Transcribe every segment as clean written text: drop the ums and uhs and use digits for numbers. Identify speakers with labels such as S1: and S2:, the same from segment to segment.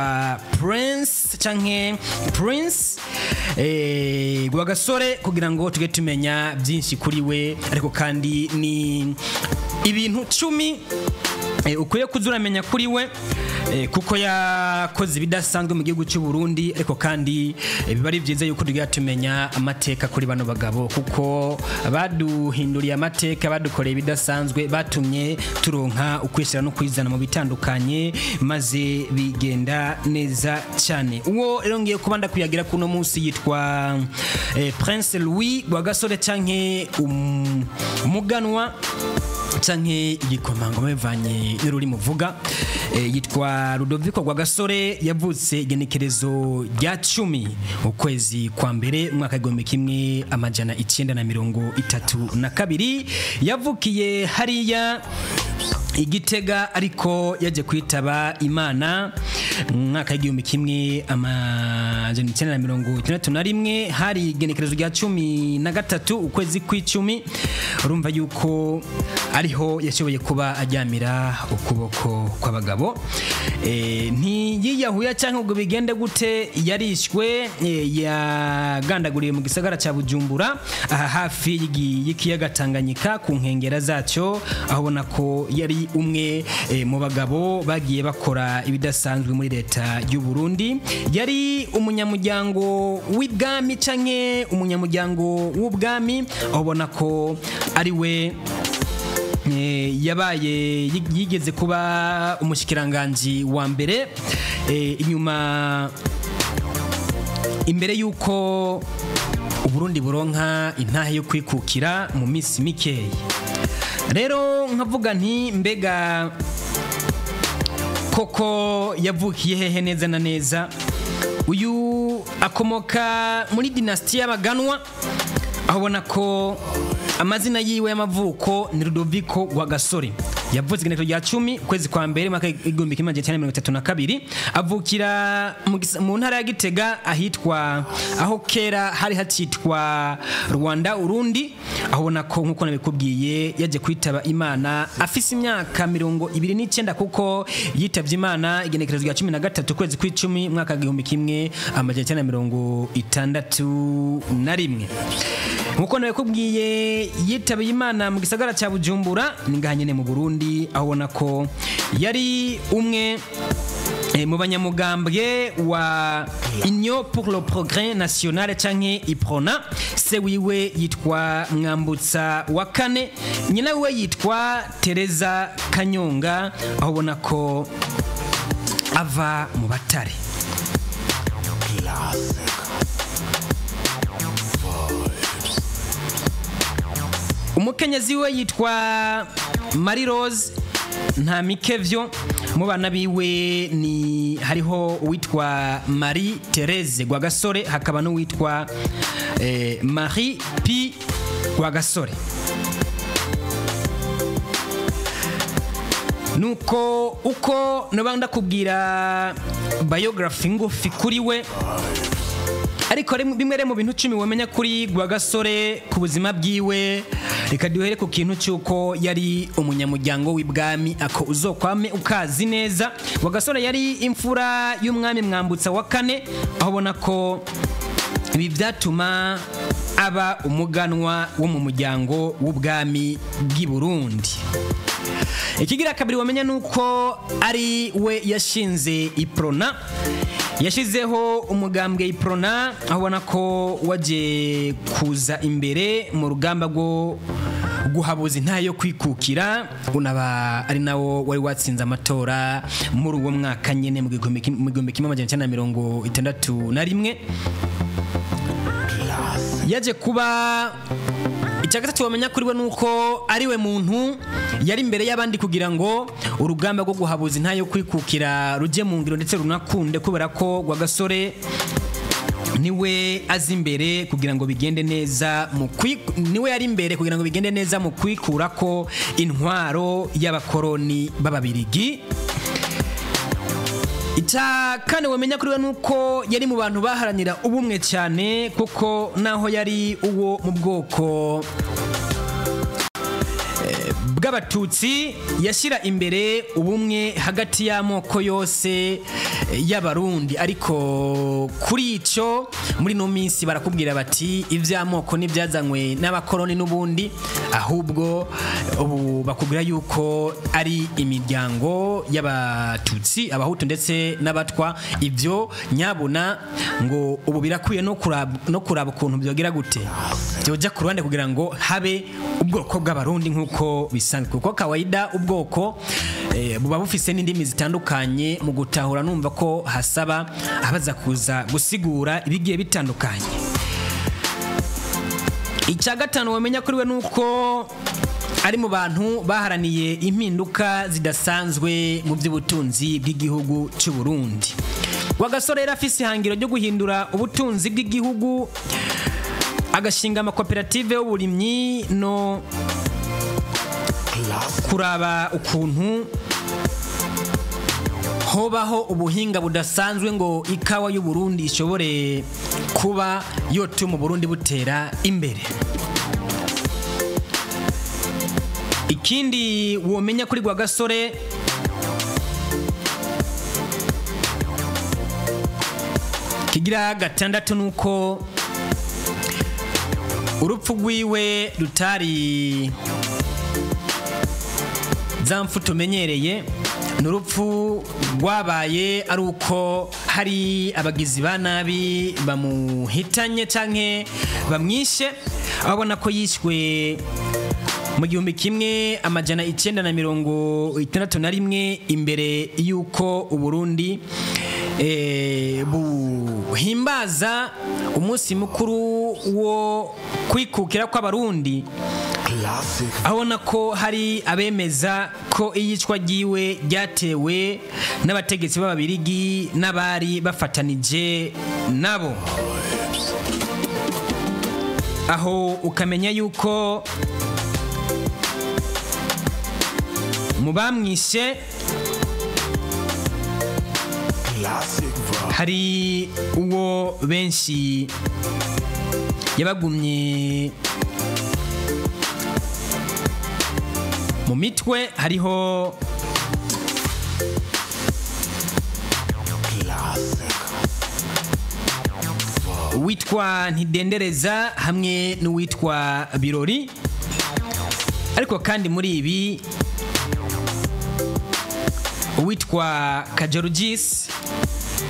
S1: Prince canke Prince Rwagasore kugira ngo tuge tumenya byinshi kuri we, ariko kandi ni ibintu 10 ukwiye kuzuramenya kuri we, kuko yakoze ibidasanzwe mu gihugu cy'u Burundi, ariko kandi biba ari byiza yuko tugira tumenya amateka kuri bano bagabo, kuko baduhinduriye amateka, badukoreye ibidasanzwe, batumye turonka ukwishyira no kwizana mu bitandukanye, maze bigenda neza cyane. Uwo rero ngiye kuba ndakuyagira kuno munsi yitwa Prince Louis Rwagasore canke umuganwa canke igikomangoma bivanye n'ururimi uvuga. Yitwa Rudoviko Rwagasore, yavutse igenekerezo rya 10 ukwezi kwa mbere umwaka 1932. Yavukiye hariya Igitega, ariko yaje kwitaba Imana mu mwaka 1961, hari igenekerezo rya 13 ukwezi kw'icumi. Urumva yuko ariho yashoboye kuba ajyamira ukuboko kw'abagabo. Ntiyiyahuye cyangwa ngo bigende gute, yarishwe, yagandaguriye mu gisagara cya Bujumbura, aha hafi y'ikiyaga Tanganyika ku nkengera zacyo, aho ubona ko yari umwe mu bagabo bagiye bakora ibidasanzwe muri leta y'u Burundi. Yari umunyamuryango w'ibwami canke umunyamuryango w'ubwami, aho ubona ko ari we yabaye yigeze kuba umushikiranganji wa mbere inyuma imbere yuko Uburundi buronka intahe yo kwikukira mu minsi mikeyi. Rero nkavuga nti mbega koko yavukiye hehe neza na neza? Uyu akomoka muri dinasti y'abaganwa, aho ubona ko amazina yiwe y'amavuko ni Rudoviko Rwagasore. Yavutse igenekerezo rya 10 ukwezi kwa mbere mwaka 1932, avukira mu ntara ya Gitega, ahitwa aho kera hari hakitwa Rwanda Urundi, aho ubona ko nkuko nabikubwiye yaje kwitaba Imana afise imyaka 29, kuko yitavye Imana igenekerezo rya 13 ukwezi kw'icumi mwaka 1961. Nkuko nabikubwiye yitabiye Imana mu gisagara cya Bujumbura, ni ngaha nyene mu Burundi, aho ubona ko yari umwe mu banyamugambwe wa Union pour le Progrès National canke IPRONA. Se wiwe yitwa Mwambutsa wa kane, nyina wiwe yitwa Teresa Kanyonga, aho ubona ko ava mu Batare. Umukenyezi we yitwa Marie Rose Ntamikevyo. Mu bana biwe ni hariho uwitwa Marie Therese Rwagasore, hakaba n'uwitwa Marie P Rwagasore. Nuko uko noba ndakubwira biography ngufi kuri we, ariko bimwe mu bintu 10 wamenya kuri Rwagasore ku buzima bwiwe, reka duhere ku kintu cy'uko yari umunyamuryango w'ibwami, ako uzokwame ukazi neza. Rwagasore yari imfura y'umwami Mwambutsa wa kane, aho ubona ko ibi byatuma aba umuganwa wo mu muryango w'ubwami bw'i Burundi. Ikigira kabiri wamenya nuko ari we yashinze IPRONA, yashizeho umugambwe IPRONA, aho ubona ko waje kuza imbere mu rugamba rwo guhabuza intahe yo kwikukira, unaba ari nawo wari watsinze amatora muri uwo mwaka nyene mu 1961. Yaje kuba icya gatatu wamenya kuri we nuko ari we muntu yari imbere y'abandi kugira ngo urugamba rwo guhabuza intahe yo kwikukira rujye mu ngiro ndetse runakunde, kubera ko Rwagasore niwe azi imbere kugira ngo bigende neza mu niwe yari imbere kugira ngo bigende neza mu kwikura ko intwaro y'abakoroni b'ababirigi. Icya kane wamenya kuri we nuko yari mu bantu baharanira ubumwe cyane, kuko naho yari uwo mu bwoko bw'abatutsi yashyira imbere ubumwe hagati y'amoko yose y'abarundi. Ariko kuri icyo muri no minsi barakubwira bati iby'amoko n'ibyazanywe n'abakoroni n'ubundi, ahubwo ubu bakubwira yuko ari imiryango y'abatutsi, abahutu ndetse n'abatwa. Ibyo nyabuna ngo ubu birakwiye no kuraba ukuntu byogera gute byojya ku ruhande kugira ngo habe ubwoko bw'abarundi nk'uko bisanzwe, kuko kawaida ubwoko buba bufise n'indimi zitandukanye. Mu gutahura numva ko hasaba abaza kuza gusigura ibigiye bitandukanye. Icya gatanu wamenya kuri we nuko ari mu bantu baharaniye impinduka zidasanzwe mu by'ubutunzi bw'igihugu cy'u Burundi. Rwagasore yari afise ihangiro ryo guhindura ubutunzi bw'igihugu, agashinga amakoperative y'uburimyi no kuraba ukuntu hobaho ubuhinga budasanzwe ngo ikawa y'u Burundi ishobore kuba yotuma Burundi butera imbere. Ikindi womenya kuri Rwagasore kigira gatandatu nuko urupfu rwiwe rutari za mfu tumenyereye. Ni urupfu rwabaye ari uko hari abagizi ba nabi bamuhitanye canke bamwishe. Abona ko yishwe mu 1961 imbere y'uko Uburundi buhimbaza umunsi mukuru wo kwikukira kw'abarundi. Abona ko hari abemeza ko iyicwa ryiwe ryatewe n'abategetsi b'ababirigi n'abari bafatanije nabo. Aho ukamenya yuko mu bamwishe hari uwo benshi yabagumye mu mitwe, hariho uwitwa Ntidendereza hamwe n'uwitwa Birori. Ariko kandi muri ibi uwitwa Kajarugis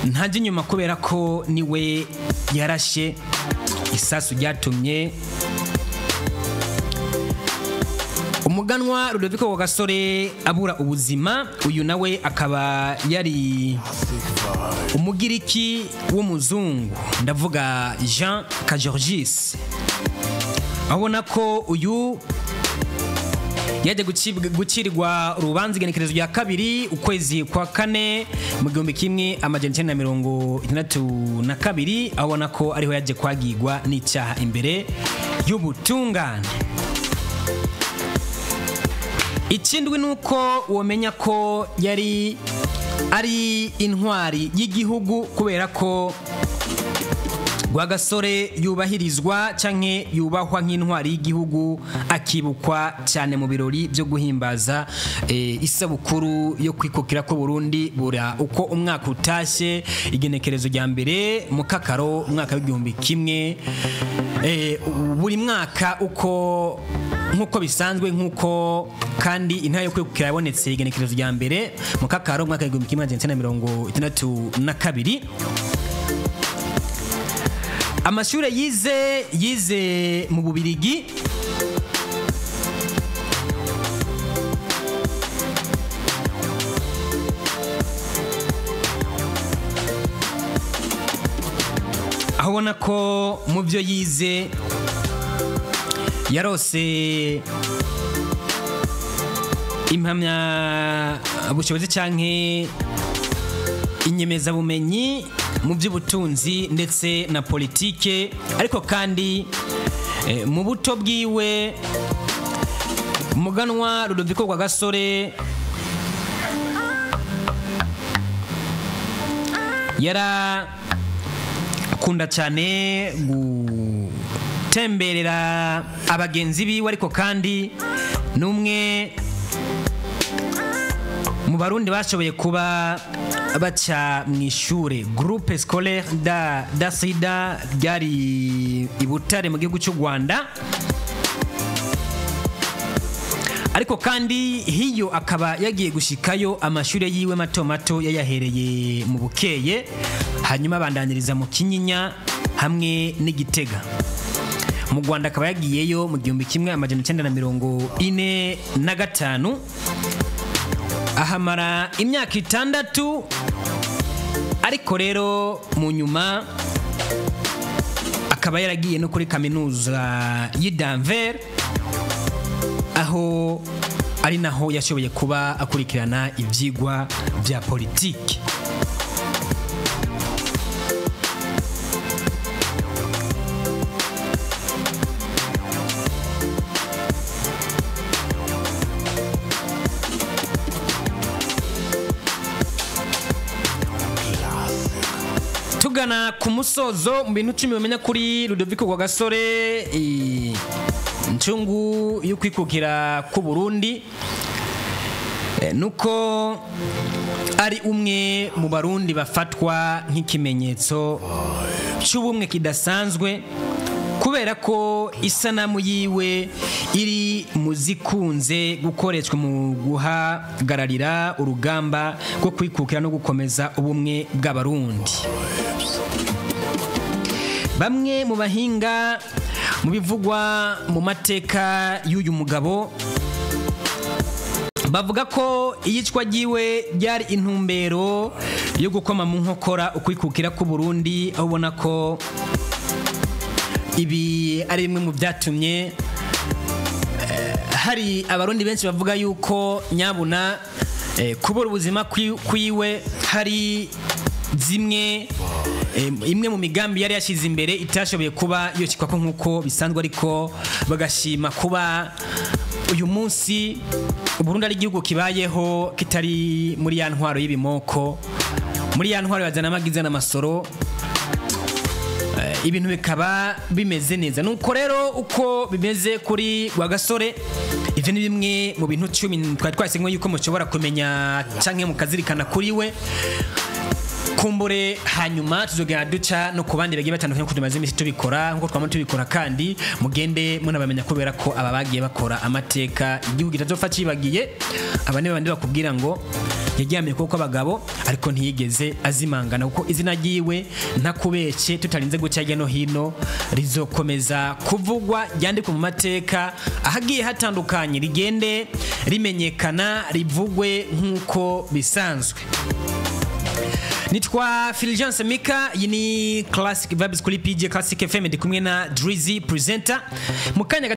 S1: ntajya inyuma kubera ko niwe yarashe isasu ryatumye umuganwa Rudoviko Rwagasore abura ubuzima. Uyu nawe akaba yari umugiriki w'umuzungu, ndavuga Jean Kajorgis. Abona ko uyu yaje gucirirwa urubanza igenekerezo rya 2 ukwezi kwa 4 mu 1962, abona ko ariho yaje kwagirwa n'icyaha imbere y'ubutungane. Ikindwi nuko womenya ko yari ari intwari y'igihugu kubera ko Rwagasore yubahirizwa canke yubahwa nk'intwari y'igihugu, akibukwa cyane mu birori byo guhimbaza isabukuru yo kwikukira ko Burundi bura uko umwaka utashye, igenekerezo rya mbere mu kakaro umwaka w'igihumbi kimwe buri mwaka uko nkuko bisanzwe, nkuko kandi intara yo kwikukira yabonetse igenekerezo rya mbere mu kakaro umwaka w'igihumbi kimwe 1962. Amashure yize mu Bubirigi, aho ubona ko mu byo yize yarose impamya bushobozi canke inyemezabumenyi mu by'ubutunzi ndetse na politike. Ariko kandi mu buto bwiwe umuganwa Rudoviko Rwagasore yarakunda cyane gutemberera abagenzi biwe, ariko kandi n'umwe Mu Barundi bashoboye kuba baca mu ishure Groupe Scolaire da Dasida ryari i Butare mu gihugu cy'u Rwanda, ariko kandi hiyo akaba yagiye gushikayo amashuri yiwe mato mato yayahereye mu Bukeye, hanyuma abandaniriza mu Kinyinya hamwe n'Igitega. Mu Rwanda akaba yagiyeyo mu 1945, ahamara imyaka 6, ariko rero mu nyuma akaba yaragiye no kuri kaminuza y'i Denver, aho ari naho yashoboye kuba akurikirana ivyigwa vya politiki. Tugana ku musozo, mu bintu 10 bamenya kuri Rudoviko Rwagasore, incungu yo kwikukira ku Burundi, nuko ari umwe mu Barundi bafatwa nk'ikimenyetso cy'ubumwe kidasanzwe, kubera ko isanamu yiwe iri mu zikunze gukoreshwa mu guhagararira urugamba rwo kwikukira no gukomeza ubumwe bw'Abarundi. Bamwe mu bahinga mu bivugwa mu mateka y'uyu mugabo bavuga ko iyicwa ryiwe ryari intumbero yo gukoma mu nkokora ukwikukira ku Burundi, aho ubona ko ibi ari bimwe mu byatumye hari Abarundi benshi bavuga yuko nyabuna kubura ubuzima kwiwe hari zimwe imwe mu migambi yari yashize imbere itashoboye kuba yoshikwa ko nkuko bisanzwe, ariko bagashima kuba uyu munsi Burundi ari igihugu kibayeho kitari muri ya ntwaro y'ibimoko, muri ya ntwaro yazana amagiza n'amasoro, ibintu bikaba bimeze neza. Nuko rero uko bimeze kuri Rwagasore, ivyo ni bimwe mu bintu 10 twari twasenwe yuko mushobora kumenya canke mukazirikana kuri we. Kumbure hanyuma tuzogera duca no ku bandi bagiye batandukanye, kuko tumaze imisi tubikora nkuko twama tubikora, kandi mugende munabamenya kubera ko aba bagiye bakora amateka igihugu kitazopfa cibagiye. Aba ni babandi bakubwira ngo yaryamiye kuko abagabo, ariko ntiyigeze azimangana, kuko izina ryiwe ntakubeke tutarinze guca hirya no hino rizokomeza kuvugwa, ryandikwe mu mateka ahagiye hatandukanye, rigende rimenyekana, rivugwe nkuko bisanzwe. Nitwa Fulgence Mika, iyi ni Classic Vibes kuri PJ Classic FM, ndi kumwe na Drizzy presenter. Mukanya